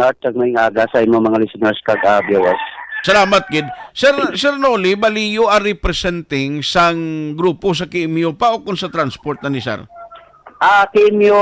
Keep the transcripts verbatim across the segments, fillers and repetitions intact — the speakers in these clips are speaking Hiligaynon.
Art, kag maayong aga sa imo mga listeners kag, ah, viewers. Salamat gid. Sir, Sir Noli, bali you are representing sang grupo sa K M U pa o kung sa transport na ni, sir? Ah, K M U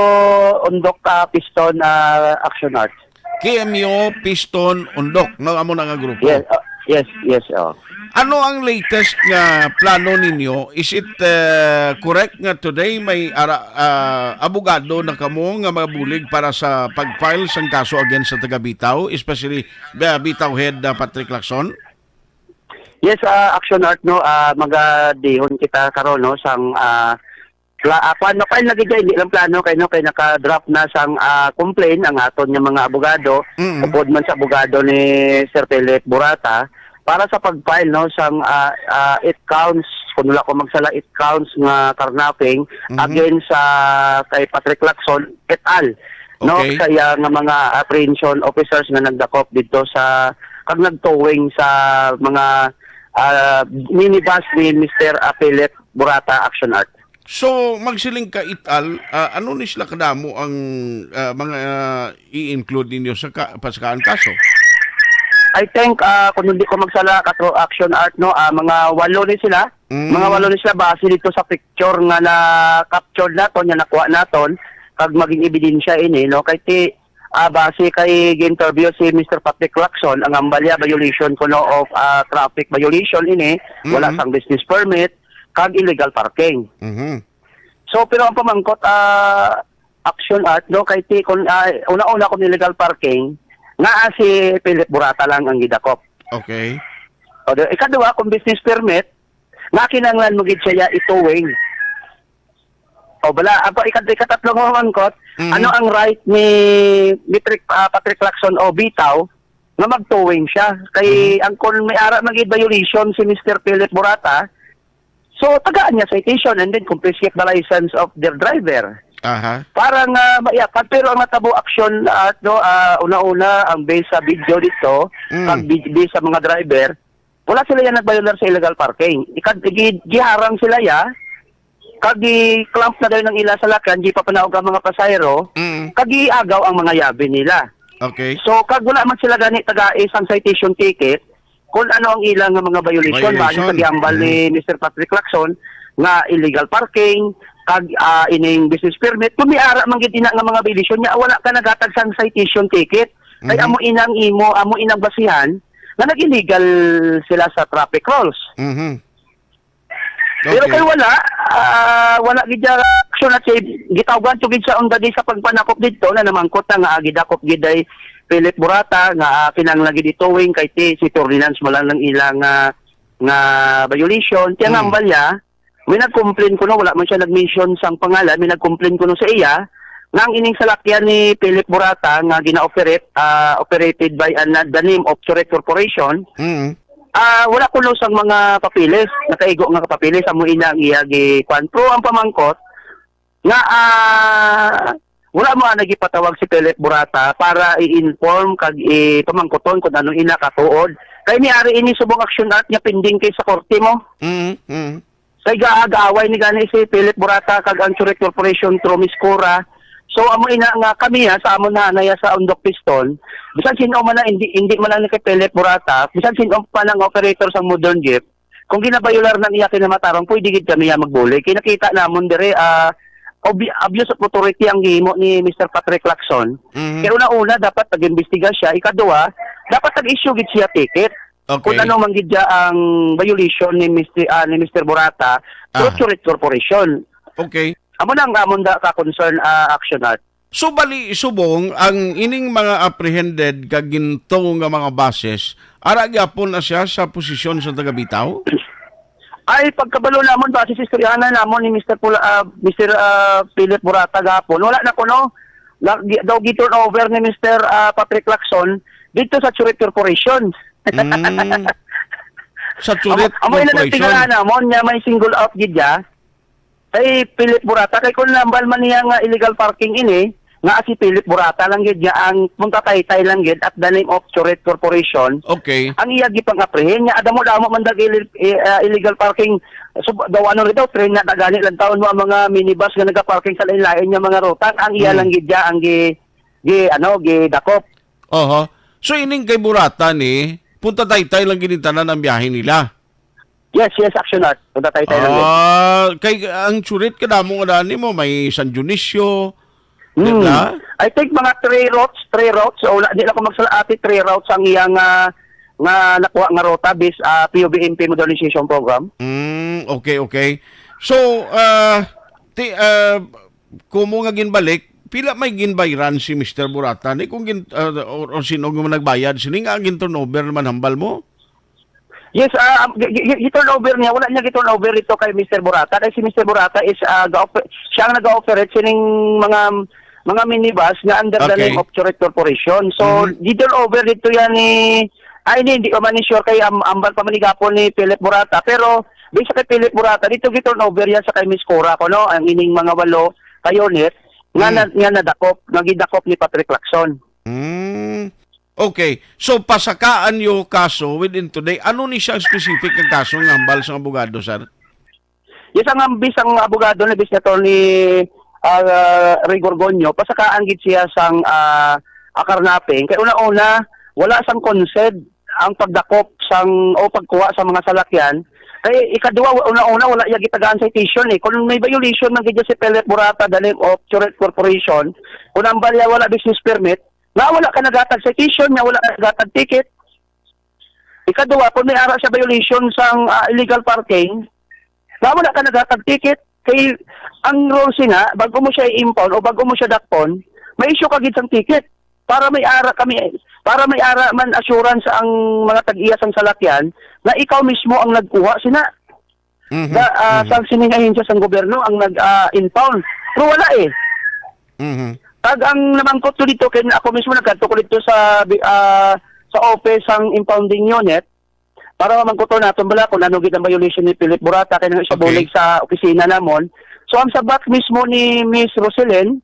Undok, ah, Piston, ah, Action Art. K M U Piston Undok, no? Amo na nga grupo. Yes, ah, yes, yes, oh. Ano ang latest nga plano ninyo? Is it, uh, correct nga today may ara, ah, abogado na kamo nga mabulig para sa pag-file sang kaso against sa taga Bitaw, especially, uh, Bitaw head, uh, Patrick Lacson? Yes, ah, Action Art, no, ah, magadihon kita karon, no, sang, ah, pla-, ah, kuwan, ma-file na gid siya, hindi lang plano kay, no, kay naka-draft na sang, ah, complaint ang aton nga mga abogado, Mm. upod man sa abogado ni Sir Philip Burata, para sa pag-file, no, sang, ah, ah, eight counts, kung wala ko magsala, eight counts nga carnapping Mhm. against sa kay Patrick Lacson et al, no, Okay. sa iya nga mga apprehension officers nga nagdakop dito sa, kag nagtowing sa mga, ah, minibus ni Mister, ah, Philip Burata, Action Art. So, magsiling ka, et al, ah, ano ni sila kadamo ang, ah, mga, ah, i-include ninyo sa ka-, pasakaan kaso? I think, ah, kung hindi ko magsala, katro Action Art, no, ah, mga walo ni sila. Mm. Mga walo ni sila base dito sa picture nga na-captured naton, nga nakuha naton, kag maging ebidensya ini, no? Kay ti, ah, base kay gi-interview si Mister Patrick Lacson, ang hambal niya violation kuno of, ah, traffic violation ini, wala Mm. sang business permit, kag illegal parking. Mhm. So, pero ang pamangkot, ah, Action Art, no, kay ti, kung, ah, una-una kung illegal parking, nga si Philip Burata lang ang gidakop. Okay. O, di, ikaduha, kung business permit, nga kinahanglan mo gid siya i-towing. O, bala, apo, ikat-, ikatatlo nga pamangkot, Mhm. ano ang right ni Patrick, ah, Patrick Lacson o Bitaw nga mag-towing siya? Kay Mhm. ang, kung may ara man gid violation si Mister Philip Burata, so, tagaan niya citation and then confiscate the license of their driver. Aha. Para nga maiyakan. Pero ang natabo, Action Art, no, ah, una-una, ang base sa video dito, Mm. kag bi-, base sa mga driver, wala sila yan nag-violar sa illegal parking. Ikad-, gi-, giharang sila ya, kag gi-clamp na dayon ang ila salakyan, gipapanaog ang mga pasahero, Mm. kag giagaw ang mga yabi nila. Okay. So, kag wala man sila gani tagai sang citation ticket, kung ano ang ilang nga mga violation, base sa Violation. gihambal ni Mm. Mister Patrick Lacson, nga illegal parking, kag, ah, ining business permit, kung may ara man gid ina nga mga violation niya, wala ka nagatag sang citation ticket. Kay Mhm. amo inang imo, amo inang basihan nga nag-illegal sila sa traffic rules. Mhm. Pero Okay. kay wala, ah, wala gid siya action at siya gitawgan to gid sa unda di sa pagpanakop didto na namangkot na nga, ah, gidakop gid ay Philip Burata nga, ah, kinahanglan gid i-towing kay ti city ordinance mo lang ng ilang, ah, nga violation. Kaya nga Mm. ang balya, may nag-complain kuno, wala man siya nag-mention sang pangalan, may nag-complain kuno sa iya, nga ang ining salakyan ni Philip Burata nga gina-operate, ah, operated by an, the name of Churet Corporation, Mm. ah, wala kuno sang mga papeles, nakaigo nga papeles, amo ina ang iya gi-, kuwan. Pero ang pamangkot, nga, ah, wala mo, ah, nagipatawag si Philip Burata para i-inform kag ipamangkuton kung ano ina katuod. Kay ni ari ini subong Action Art nga pending kay sa korte mo. Mm, mm. Kay gaagaaway ni gani si Philip Burata kag ang Churet Corporation through Miss Cora. So, amo ina nga kami, ha, sa amon na, na sa Undok Piston, bisan sino man na, hindi, hindi man lang ni kay Philip Burata, bisan sino pa nang operator sa Modern Jeep, kung ginabayular ng iya kinamatarong, pwede gid kami ya magbulig. Kay nakita namon dire, ah, obi-, abuse of authority ang gihimo ni Mister Patrick Lacson. Mhm. Kaya una-una, dapat nag-imbestiga siya. Ikaduha, dapat nag-issue gid siya ticket. Okay. Kung ano man gid siya ang violation ni Mister, ah, ni Mister Burata, through Aha. Churit Corporation. Okay. Amo na ang amon da ka concern, ah, Action Art. So, bali, subong, ang ining mga apprehended kag ginto nga mga buses, ara gyapon na siya sa posisyon sa taga Bitaw? Ay, pagkabalo namon, base sa istoryahan namon ni Mister Pula-, ah, Mister, ah, Philip Burata gapon, wala na kuno. Na, gi-, daw gi-turn over ni Mister, ah, Patrick Lacson dito sa Churit Corporation. Mm. Sa Churit Amo, amo ina Corporation. Nagtingala namon niya may single out gid ya. Kay Philip Burata, kay kung nambal man niya nga illegal parking ini, nga si Philip Burata lang gid niya ang punta taytay lang gid at the name of Churit Corporation, Okay. ang iya gipang-aprehin niya, adamo-damo man dag ili-, i-, ah, illegal parking. So, daw ano rito, train na tagani lang taon mo ang mga minibus nga nagaparking sa lain-lain nga mga ruta, ang iya Hmm. lang gid niya ang gi-, gi-, ano, gidakop. Oho. So, ining kay Burata ni, Punta Taytay lang gid tanan ang biyahe nila. Yes, yes, Action Art. Punta Taytay lang gid. Ah, kay ang Churit kadamo nga daan nimo, may San Dionisio, Hmm. diba? I think mga three routes, three routes. O, wala, di lang ko magsala, ati, three routes ang iyang, ah, nga nakuha nga ruta bis, ah, P U B M P modernization program. Mm, okay, okay. So, ah, ti, ah, kumo nga ginbalik, pila may ginbayran si Mister Burata ni kung gin, ah, or, or sino nga nagbayad sini nga gin-turnover naman hambal mo? Yes, ah, um, gi-, gi-, gi-, gi-turnover niya, wala niya gi-turnover ito kay Mister Burata, kay si Mister Burata is, ah, ga-offer, siya ang nag-offer sining mga, mga minibus nga under the Okay. name of Churit Corporation. So, Mhm. gi-turnover dito yan ni, ay, hindi, hindi pa man ni sure kay am-, ambal pa man ni gapon ni Philip Burata, pero bisa kay Philip Burata, dito gi-turnover yan sa kay Miss Cora ko, no? Ang ining mga walo ka unit nga Mm. na, nga nadakop, nga gidakop ni Patrick Lacson. Mm. Okay. So, pasakaan niyo kaso within today. Ano ni siya ang specific nga kaso nga hambal sang abogado, sir? Yes, ang ambis ang abogado ni Bis Attorney, ah, Ray Gorgonio, pasakaan gid siya sang, ah, ah, carnapping. Kay una-una, wala sang consent ang pagdakop sang, o pagkuha sa mga salakyan. Kay ikaduha, wa-, una-una, wala iya gitagaan citation eh. Kung may violation man gid si Philip Burata, the name of Churit Corporation, kung ang balya wala business permit, nga wala ka naghatag citation, nga wala ka naghatag ticket. Ikaduha, kung may ara siya violation sang, ah, illegal parking, nga wala ka naghatag ticket. Kay ang rules na, bago mo siya i-impound o bago mo siya dakpon, may issue ka gid sang ticket. Para may ara kami, para may ara man assurance ang mga tag-iya sang salakyan nga ikaw mismo ang nagkuha sina. Mhm, Da, ah, mhm. sang sining ahensya sang gobyerno ang nag, ah, impound. Pero wala eh. Mhm. Kag ang namangkot ko dito, kay ako mismo nagkadto ko dito sa, bi-, ah, sa office sang impounding unit para mamangkot naton bala kung ano gid ang violation ni Philip Burata kay nang Okay. isabulig sa opisina namon. So ang sabat mismo ni Miss Roselyn,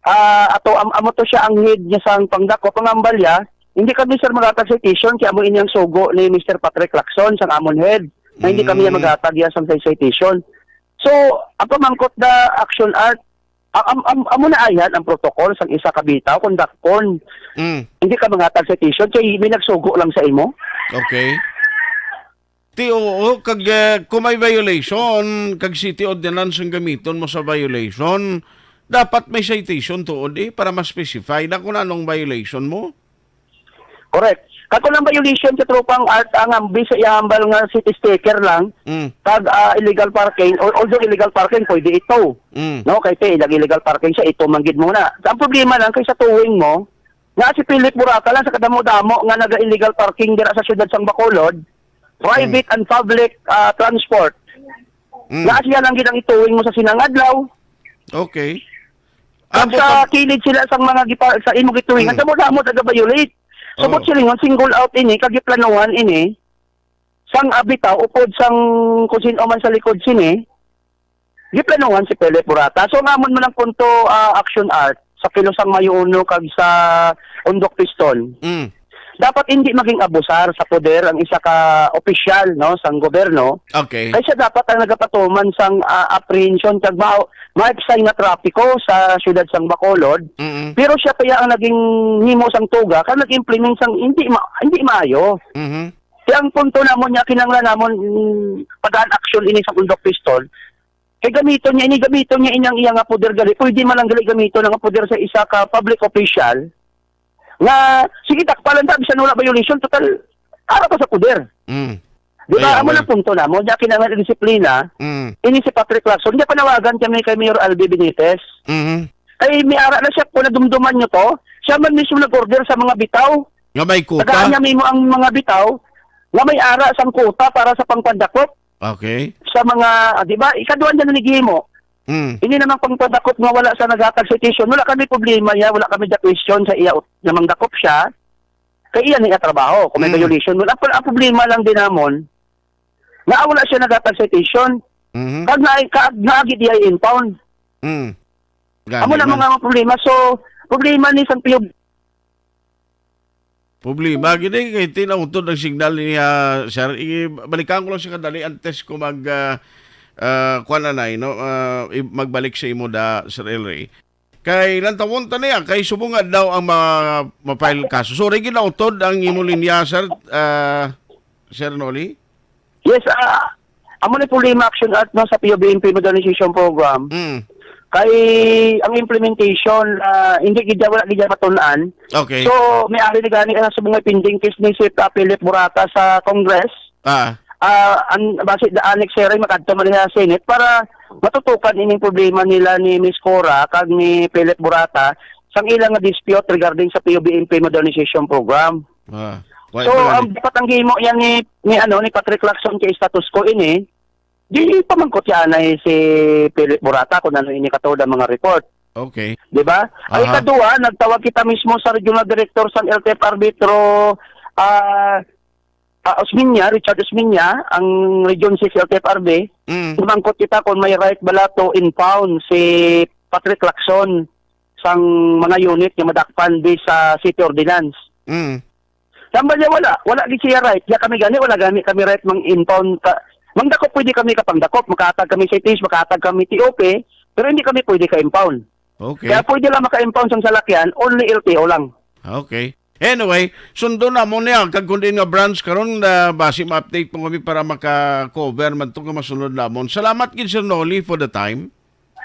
ah, ato am-, amo to siya ang head niya sang pangdakop, ang ambalya, hindi kami, sir, maghatag citation kay amo ini ang sugo ni Mister Patrick Lacson sang amon head na hindi kami Mm. maghatag iya sang citation. So, ang pamangkot na Action Art, a-, am-, am-, amo na ayan ang protocol sang isa ka bitaw kung dakpon. Mm. Hindi ka maghatag citation kay may nagsugo lang sa imo. Okay. Ti, oo, kag, eh, kung may violation, kag city ordinance ang gamiton mo sa violation, dapat may citation tuod eh, para ma-specify na kung anong violation mo. Correct. Kag kung ang violation sa tropang Art ang ambi sa iyang hambal nga city sticker lang, Mm. kag, ah, illegal parking, al-, although illegal parking, pwede ito. Mm. No, kay te, ilag illegal parking siya, ito man gid muna. Ang problema lang kay sa towing mo, nga si Philip Burata lang sa kadamo-damo nga naga-illegal parking dira sa siyudad sang Bacolod, private Mm. and public, ah, transport. Mm. Nga siya lang gid ang ituwing mo sa sinang adlaw. Okay. Kag Amo sa pag- kilid sila sang mga gipa-, sa imo gituwing, Mm. ang damo-damo taga-violate. Subot Oo. silingon, single out ini, kag giplanuhan ini, sang abitaw, upod sang kung sin-o man sa likod sini, giplanuhan si Philip Burata. So, ang amon man ang punto, ah, Action Art, sa kilos sang Mayo Uno kag sa Undok Piston. Mm. Dapat hindi maging abusar sa poder ang isa ka opisyal, no, sang gobyerno. Okay. Kay siya dapat ang nagapatuman sang, ah, apprehension kag ma-, maipsay nga trapiko sa siyudad sang Bacolod. Mm-mm. Pero siya pa ang naging himo sang tuga kag nag-implement sang hindi ma-, hindi maayo. Mhm. Kaya ang punto namon niya, kinahanglan namon, mm, padaan aksyon ini sa Undok Piston. Kay gamiton niya ini, gamiton niya ini ang iya nga poder gali. Pwede man lang gali gamiton ang poder sa isa ka public official nga, sige, dakpalan ta, bisan wala violation, total, ara pa sa poder. Mm. Di ba? Ay, Amo okay. lang punto namon. Niya kinahanglan disiplina, Mm. ini si Patrick Lacson. Niya panawagan kami kay Mayor Albi Benitez. Mhm. Kay may ara na siya, kung nadumduman nyo to, siya man mismo nag-order sa mga bitaw. Nga may kuta? Tagaan niya mismo ang mga bitaw nga may ara sang kuta para sa pangpadakop Okay. sa mga, ah, di ba? Ikaduha niya na nagihimo. Mm. Ini namang pangpadakop nga wala sa naghatag citation. Wala kami problema niya, wala kami the question sa iya ut-, namang dakop siya. Kay iya na iya trabaho, kung may Mm. violation. Wala, ang, ang problema lang din namon, nga wala siya naghatag citation. Mhm. Kag na, kag naagi diya impound. Mm. Gani Amo na man. mga problema. So, problema ni San Pio. Problema gid eh, kay tinautod ang signal niya, sir. I-, balikan ko lang siya kadali antes ko mag, ah, ah, kuwan, anay, no? Ah, i-, magbalik sa imo da, Sir Elry. Kay lantawon ta niya, kay subong nga daw ang ma-, ma-file kaso. So, rin ginautod ang imo linya, sir, ah, Sir Noli? Yes, ah, amo ni problema, Action Art, no, sa P U B M P Modernization Program. Mm. Kay ang implementation, ah, hindi gid, wala gid matun-an. Okay. So, may ari ni gani sa mga pending case ni si, ah, Philip Burata sa Congress. Ah. Ah, ang base da annex hearing makadto man sa Senate para matutukan ining problema nila ni Miss Cora kag ni Philip Burata sang ilang nga dispute regarding sa P U B M P Modernization Program. Ah. Wa-, So, wala ang ni- dapat ang gimo yan ni, ni, ano, ni Patrick Lacson kay status quo ini, di pamangkot yan ay si Philip Burata kung ano ini katod ang mga report. Okay. Di ba? Ang Aha. ikaduha, nagtawag kita mismo sa regional director sa L T F R B, ah, ah, Osmeña, Richard Osmeña, ang Region six L T F R B. Mm. Sumangkot kita kung may right bala to impound si Patrick Lacson sang mga unit nga madakpan based sa city ordinance. Mm. Tambal niya wala, wala gid siya right. Ya kami gani, wala gani kami right mang impound ka. Mangdakop pwede kami kapangdakop, makaatag kami sa itis, makaatag kami T O P, pero hindi kami pwede ka-impound. Okay. Kaya pwede lang maka-impound sang salakyan, only L T O lang. Okay. Anyway, sundon namon niya kag kung diin nga branch karon, ah, basi ma-update po kami para maka-cover man to nga masunod namon. Salamat gid, Sir Noli, for the time.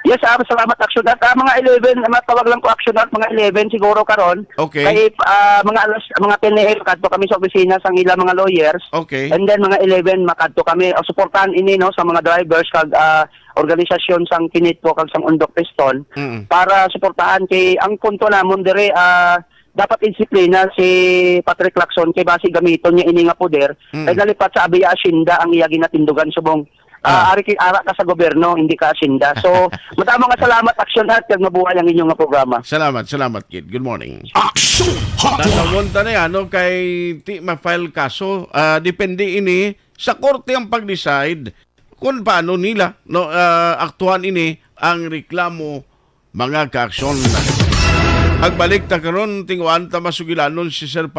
Yes, ah, salamat, Action. At, ah, mga eleven, matawag lang ko, Action, at mga eleven siguro karon. Okay. Kay, ah, mga alas, mga ten A M, kadto kami sa opisina sang ilang mga lawyers. Okay. And then, mga eleven, makadto kami. O, suportahan ini, no, sa mga drivers kag, ah, organisasyon sang Kinitpo kag sang Undok Piston Mm. para suportahan kay ang punto namon dire, ah, dapat indisiplina si Patrick Lacson kay basi gamiton niya ini nga poder Mm. kay nalipat sa abiya asyenda ang iya ginatindugan subong, ah, Ah. ari ki-, ara ka sa gobyerno, hindi ka asyenda. So, madamo nga salamat, Action Art, kag mabuhay ang inyong nga programa. Salamat, salamat, kid. Good morning. Action Hotline. Tanawon ta na yan, no? Kay ti ma-file kaso, ah, depende ini sa korte ang pag-decide kung paano nila, no, ah, aktuhan ini ang reklamo, mga kaaksyon. Agbalik ta karon, tinguan ta masugilanon si Sir Pat